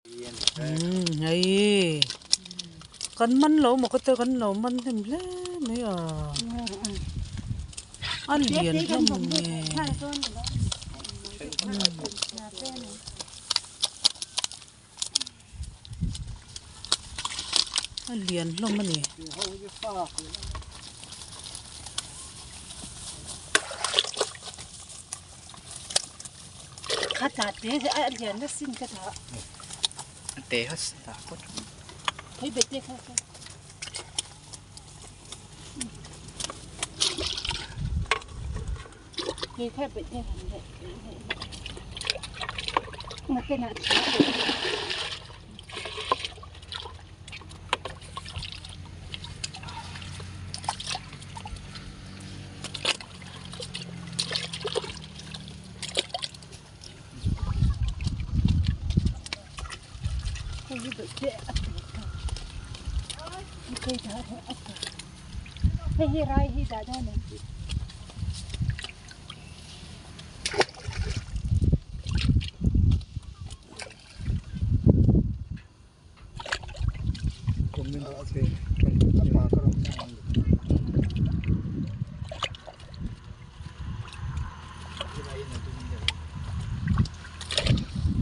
Umm hei kan man lo maw ka te kan lo man hnem hle mai a a lian hlawm nge a lian hlawm a ni.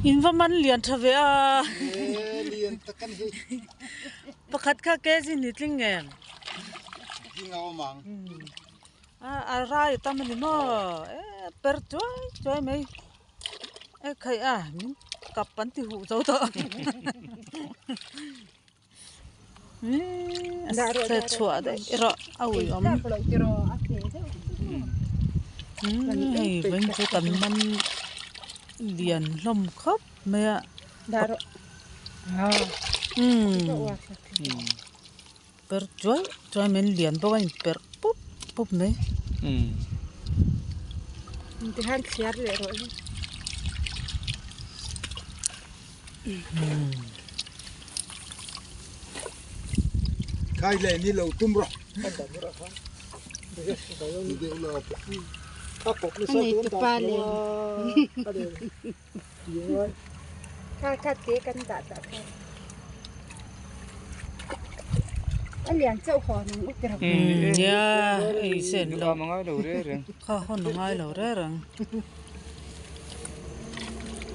In va man lian tha ve a pakhat kha kg ni tling em a rai a tam a ni maw e per chuai chuai mai. E khaih a min kap an ti huh zo tawh a chhuah daih erawh a ui awm hei vawiin chu kan man lian hlawm khawp mai a per chuai chuai mai lian bawk a inperh pup pup mai. Nia ei sen lo kha hawn a ngai lo reng reng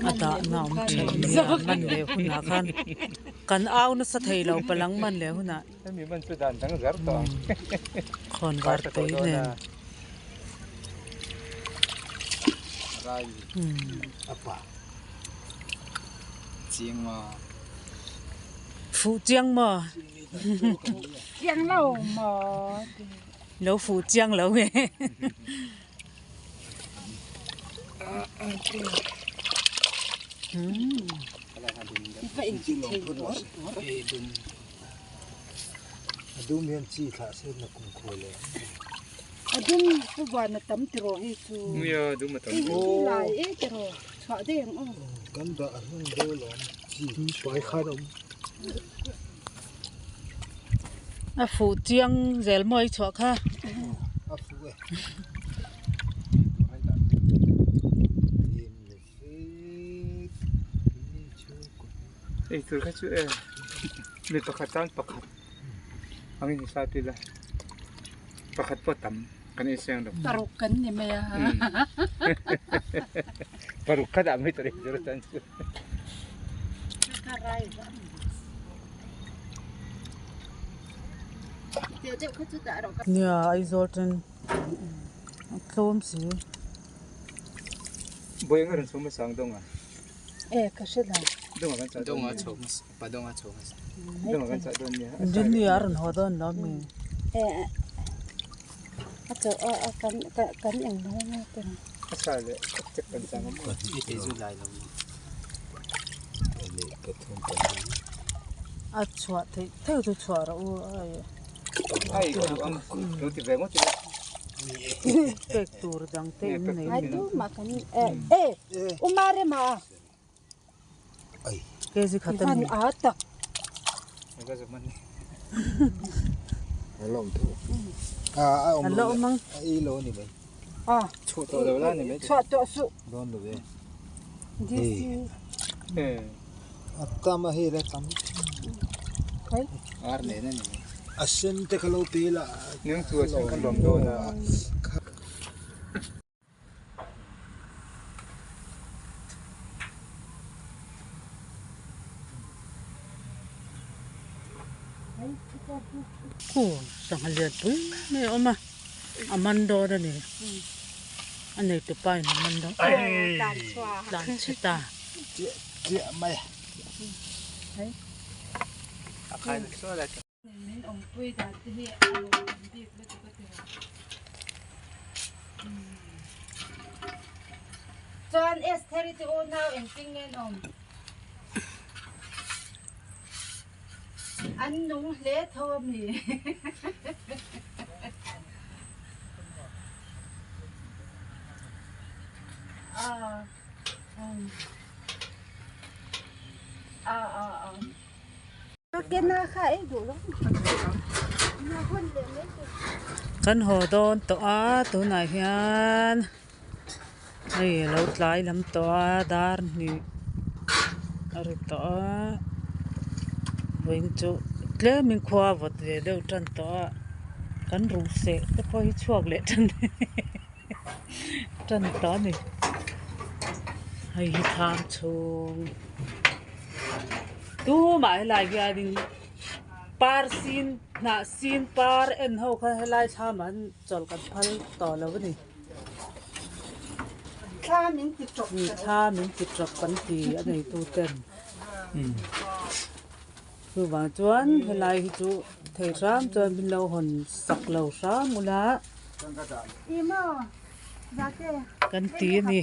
a dah na awm thin nia man leh hunah khan kan au nasa thei lo palang man leh hunah khawn var tui nen. Fuh chiang maw? Chiang lo maw? Lo fuh chiang lo nge? Adum hian chi thlah se na kum khawi leh. Adum pu van a tam tiraw hei chu. Nia adum a tam. Hei hi lai e tiraw chhuah daih ang aw. Kan dah a hnung dawl awm chi pai khan awm. A fuh chiang zel maw i chhuah kha. A fuh e. Ei tur kha chu e mi pakhat tan pakhat ang in sa tila pakhat pawh tam kan ei seng lo paruk kan ni mai a paruk kha dah mai tur ei tur atan chu nia Aizawl ten a tlawm si Bawi ang a rawn chho hmasa ang dawng a. E ka hre lo. Dawng a kan chah dawn Dawng a chho hmasa pa dawng a chho hmasa. Dawng a kan chah dawn nia. Dinni a rawn haw dawn lo mi. E a chho a a kan kan eng lo anga te. A sa leh chek kan chang awm. I te zu lai lo. A chhuah theih theuh chu chhuah rawh u ai. Ai ang lo ti ve ngawt ila. Pek tur dang te in nei. Ngai tu mah kan e e uma rema Kg khat a ni. A tak. Ka zaman ni. Alawm thu. A a awm lo mang. A i lo ni mai. A chhuah tawh lo la ni mai. Chhuah tawh su. Dawn lo ve. This Eh. A tam a hei la tam. Ar nen a ni. A sen te kha lo pe la. Nang chu a sen kha lawm dawn a. Khu sangha lian pui mai a awm a a man dawn a ni a nei tupa in a man dawn tlan chhe ta. Chiah mai. Min awmpui dan te hi a lo awm bik lutuk a ti lo. Chuan Estheri te unau engtin nge an awm? An nung hle tho a mi? Kan haw dawn tawh a tunah hian hei a lo tlai lam tawh a dar hnih a ri tawh a vawiin chu tlemin khua a vawt ve deuh tan tawh a kan ruh seh te pawh hi chhuak leh tan tan tawh a ni hei hi thlam chhung. Tumah helai hianin par sin hnah sin par en ho kha helai thlam ah an chawlh kan phal tawh lo a ni. Thla min ti tawp Thla min ti tawp kan ti a neitu ten. Chuvang chuan helai hi chu thei hram chuan min lo hawn sak lo hram ula kan ti a ni.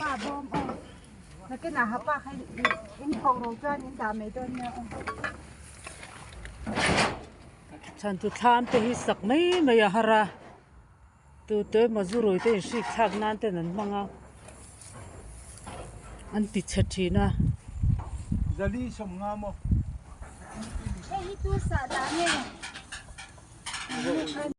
Chhan chu thlam te hi sak mai mai a har a tu te emaw zu rui te inhrik thlak nan ten an hmang a an ti chhe thin a.